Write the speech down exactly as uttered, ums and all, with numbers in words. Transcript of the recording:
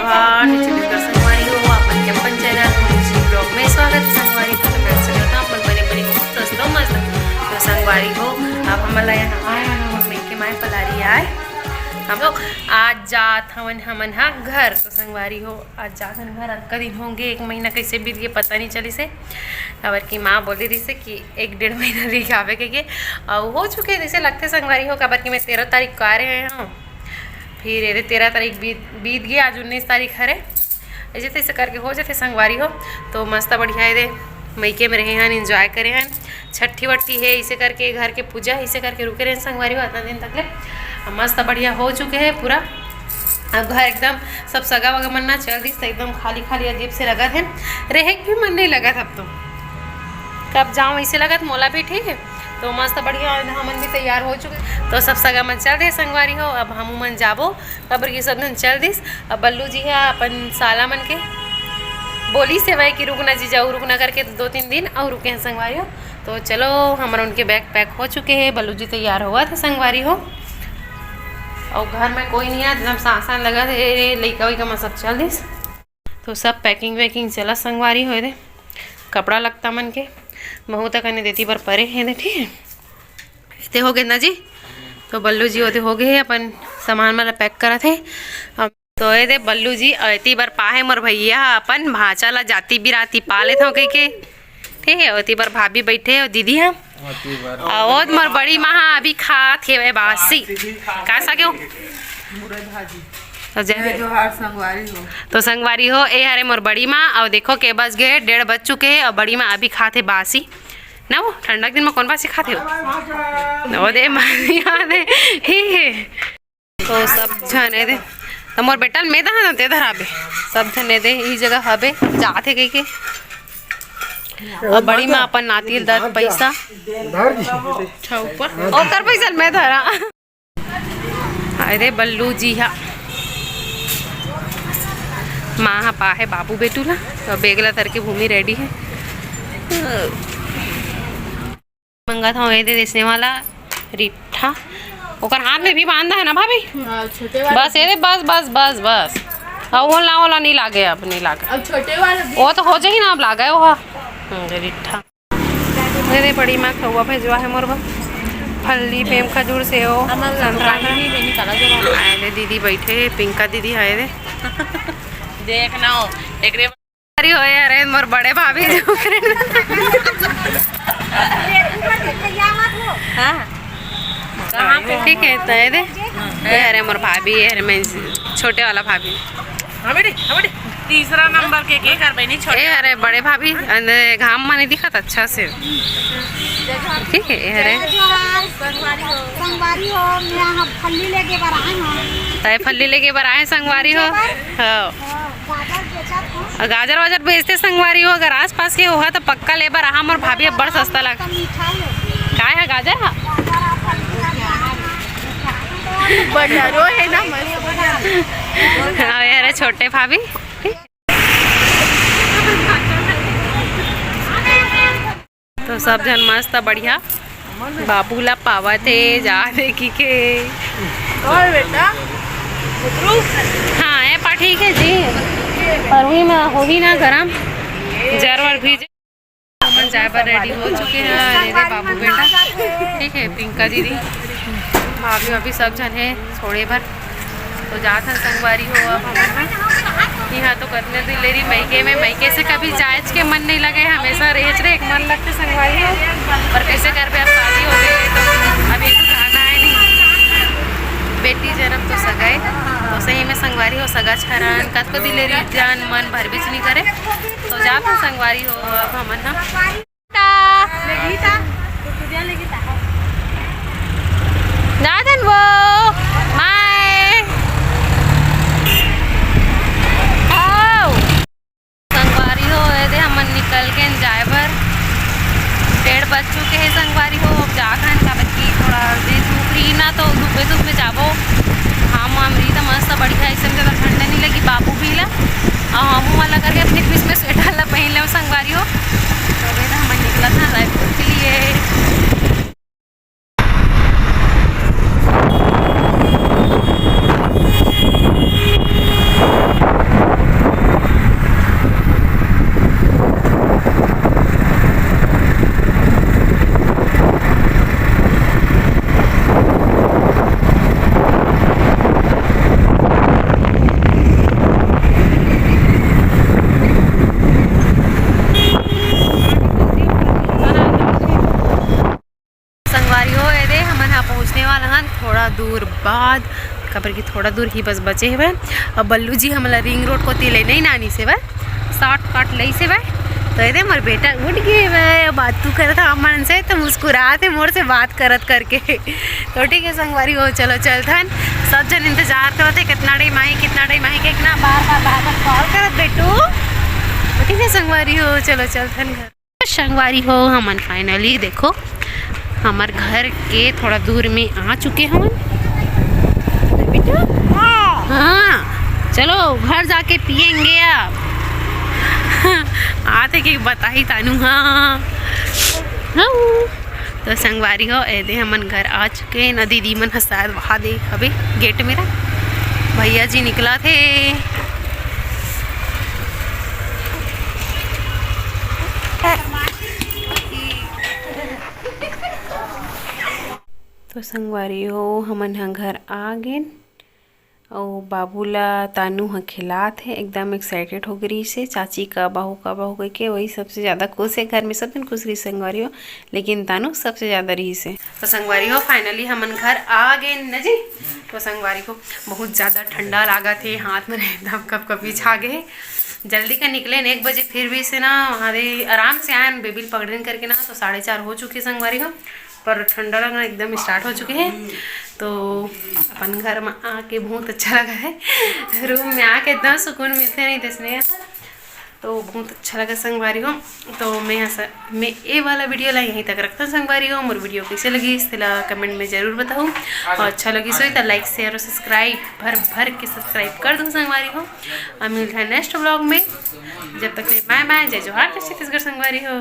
हाँ, नीचे बिल्कुल संगवारी हो, आप मन के अपन चैनल मुंशी ब्लॉग में स्वागत है संगवारी हो। तो मैं सुनीता, आप मन बने बने हो, स्वस्थ हो, मस्त हो। तो संगवारी हो, आप हमन ला यहाँ आए हो, हमर मइके माय पलारी आए। हम लोग आज जात हवन हमन हा घर। तो संगवारी हो, आज जात हन घर। अतका दिन होंगे, एक महीना कैसे बीत गए पता नहीं चलिस हे, काबर कि माँ बोले रहिस हे कि एक डेढ़ महीना रह के आबे कहिके। अउ हो चुके हे जैसे लगथे संगवारी हो, काबर कि मैं तेरह तारीख को आ रहे हूँ। फिर एदे तेरह तारीख बीत, बीत गई, आज उन्नीस तारीख हरे। ऐसे तैसे करके हो जाथे संगवारी हो। तो मस्त बढ़िया एदे मइके में रहे हन, एंजॉय करे हन। छट्ठी वट्ठी हे, इसे करके घर के पूजा हे, इसे करके रुके रहे हन संगवारी हो अतना दिन तक ले। अब मस्त बढ़िया हो चुके हे पूरा। अब घर एकदम सब सगा वगा मन ना चल दिस, तो एकदम खाली खाली अजीब से लगत हे, रहे के भी मन नहीं लगत अब तो। कब जाऊँ ऐसे लगत मोला भी, ठीक है। तो मस्त बढ़िया हमन भी तैयार हो चुके, तो सब सगा मन चल दे संगवारी हो। अब हमू मन जाबो, काबर कि सब झन चल दिस। अब बल्लू जी ह अपन साला मन के बोलिस हे भाई कि रुकना जी, जाऊ रुकना करके, तो दो तीन दिन अउ रुके हैं संगवारी हो। तो चलो, हमर उनके बैग पैक हो चुके हैं, बल्लू जी तैयार होवत हे संगवारी हो। अउ घर में कोई नहीं है, एकदम सांसान लगत हे, लइका वइका मन सब चल दिस। तो सब पैकिंग वैकिंग चला संगवारी हो, एदे कपड़ा लत्ता मन के महू तक ने देती बर परे हे दे, ठीक है। एदे हो गे ना जी, तो बल्लू जी ओदे हो गे हे, अपन सामान मन ला पैक करत हे। अब तो एदे बल्लू जी, अउ एती बर पाहे मोर भैया ह अपन भांचा ला जाति बिराती पा लेथव कहिके, ठीक है। ओती बर भाभी बैठे हे, दीदी ह, अउ ओद मोर बड़ी माँ ह अभी खात हे बासी। का सा क्यों? मुरई भाजी। तो जय जय जोहार संगवारी हो। तो संगवारी हो, ए हरे मोर बड़ी माँ, अउ देखो के बज गए, डेढ़ बज चुके हे, अउ बड़ी माँ अभी खात हे बासी। ना वो ठंडा के दिन में कौन बासी खात हे वो? ओ दे माँ, याद हे। ही हे। तो सब झन एदे, तो मोर बेटा ल मैं दहा ना, ते धराबे। सब झन एदे, ई जगह हबे, जात हे कहिके। अउ बड़ी माँ अपन नाती ल दत पैसा। अच्छा, ऊपर। ओकर पैसा ल मैं धरा। अरे बल्लू जी हा, माँ हा पाहे बाबू बेटू ला, तो बैग ला धर के भूमि रेडी हे। मंगत हव एदे देसने वाला रिट्ठा, ओकर हाथ में भी बांधा है ना भाभी? हाँ, छोटे वाले। बस एदे, बस, बस, बस, बस। अब ओला, ओला नहीं लागे, अब नहीं लागे। अब छोटे वाले भी। वो तो हो जाही ना, अब लागे वो हा। हम्म, रिट्ठा। मेरे बड़ी माँ खउआ भेजवा है मोर बर। फल्ली, पेम, खजूर, सेव, संतरा। आए ले दीदी बैठे हे, पिंका दीदी आए रे। देख ना हो, एकरे अरे होए, अरे मोर बड़े भाभी जो हाँ। ठीक है, तो ये दे। ये अरे मोर भाभी, ये अरे मैं छोटे वाला भाभी। हाँ बेटी, हाँ बेटी। तीसरा नंबर के, के कर बहनी छोटे। ए, अरे बड़े भाभी, अंदर घाम माने दिखत अच्छा से। ठीक है, ये अरे। संगवारी हो, मैं यहाँ फल्ली लेके बर आए हूँ। तय फल्ली लेके बर आए संगवारी हो। हाँ। हाँ, गाजर बेचत हूँ। गाजर वाजर बेचते संगवारी हो, अगर आसपास के होहा तो पक्का ले बर आहा, मोर भाभी अब्बड़ सस्ता लग। मीठा है। काय है गाजर हा? गाजर आप फल्ली है, मीठा है। बंडरो है ना मस्त। हाँ, ये अरे छोटे भाभी। तो सब झन मस्त बढ़िया बाबू ला पावत हे, जा देखी के। और बेटा, बुतरू? हाँ, ए पा ठीक है जी। पर हुई में होही ना गरम, जर वर भी। हमन जाए बर रेडी हो चुके हैं। अरे रे बाबू बेटा, ठीक है, पिंका दीदी, भाभी, भाभी सब झन है छोड़े बर। तो जात हन संगवारी हो, अब हमन ह। इहाँ तो कतने दिन ले रही मइके में, मइके से कभी जाएच के मन नहीं लगे, हमेशा रेच रे एक मन लगते संगवारी हो। पर कैसे करबे, अब शादी हो गई तो अब एक जाना है नहीं। बेटी जन्म तो सगाई, तो सही में संगवारी हो, सगा छरन कतको दिन ले रही जान मन भर बीच नहीं करे। तो जात हन संगवारी हो, अब हमन ह। टा। जात हन वो। माय। आओ। संगवारी हो, एदे हमन निकल के जाए बर। डेढ़ बज चुके हैं संगवारी हो, अब जात हन, काबर कि थोड़ा देर धूप रही ना, तो धूपे धूप में जाबो। घाम वाम रही तो मस्त बढ़िया, ऐसे में ज्यादा ठंडा नहीं लगी। बाबू भी ला, अउ हमू वाला करके अपने Christmas sweater ला पहन ले संगवारी हो। तो अभी तो हमन निकलत हन रायपुर के लिए। काबर कि थोड़ा दूर ही बस बचे हवय। अब बल्लू जी हमला रिंग रोड कोती ले नहीं नानी से बा, शॉर्टकट लई से बा। तो एदे मोर बेटा उठ गए बा, अब बात तू करत हव मन से, तो मुस्कुरात हे मोर से बात करत करके। तो ठीक है संगवारी हो, चलो चलथन। सब जन इंतजार करत हे, कितना टाइम आही, कितना टाइम आही, कितना बार बार बार बार कॉल करत बेटू। तो ठीक है संगवारी हो, चलो चलथन घर। संगवारी हो, हमन फाइनली देखो हमर घर के थोड़ा दूर में आ चुके हवन। बेटू, हाँ, चलो घर जाके पियेंगे अब। आते के बताही तानू। हाँ, हाँ। तो संगवारी हो, एदे हमन घर आ चुके हैं ना। दीदी मन ह शायद वहा दे हवे गेट मेरा, भैया जी निकला थे। तो संगवारी हो, हमन ह घर आ गेन। अउ बाबू ला तानू ह खिलात हे, एकदम एक्साइटेड हो गे रहिस हे, चाची कब आहू, कब आहू कहिके। वही सबसे ज़्यादा खुश हे घर में, सब दिन खुश रहिस संगवारी हो, लेकिन तानू सबसे ज़्यादा रहिस हे। तो संगवारी हो, फाइनली हमन घर आ गेन न जी। तो संगवारी हो, बहुत ज़्यादा ठंडा लागत हे, हाथ में एकदम कपकपी छा गे हे। जल्दी का निकलेन एक बजे, फिर भी से ना वहाँ दे आराम से आयन, बेबी ल पकड़ेन करके ना, तो साढ़े चार हो चुके संगवारी हो। पर ठंडा लगना एकदम स्टार्ट हो चुके हे। तो अपन घर में आके बहुत अच्छा लगा हे, रूम में आके इतना सुकून मिलथे नहीं तइसने। तो बहुत अच्छा लगा संगवारी हो। तो मैं ऐसा, मैं ये वाला वीडियो ला यहीं तक रखता हूँ संगवारी हो। मोर वीडियो कैसे लगिस तेला कमेंट में जरूर बताहू, और अच्छा लगिस होही तो लाइक, शेयर और सब्सक्राइब भर भर के सब्सक्राइब कर दो संगवारी हो। अब मिलता है नेक्स्ट व्लॉग में, जब तक के लिए बाय बाय, जय जोहार, जय छत्तीसगढ़ संगवारी हो।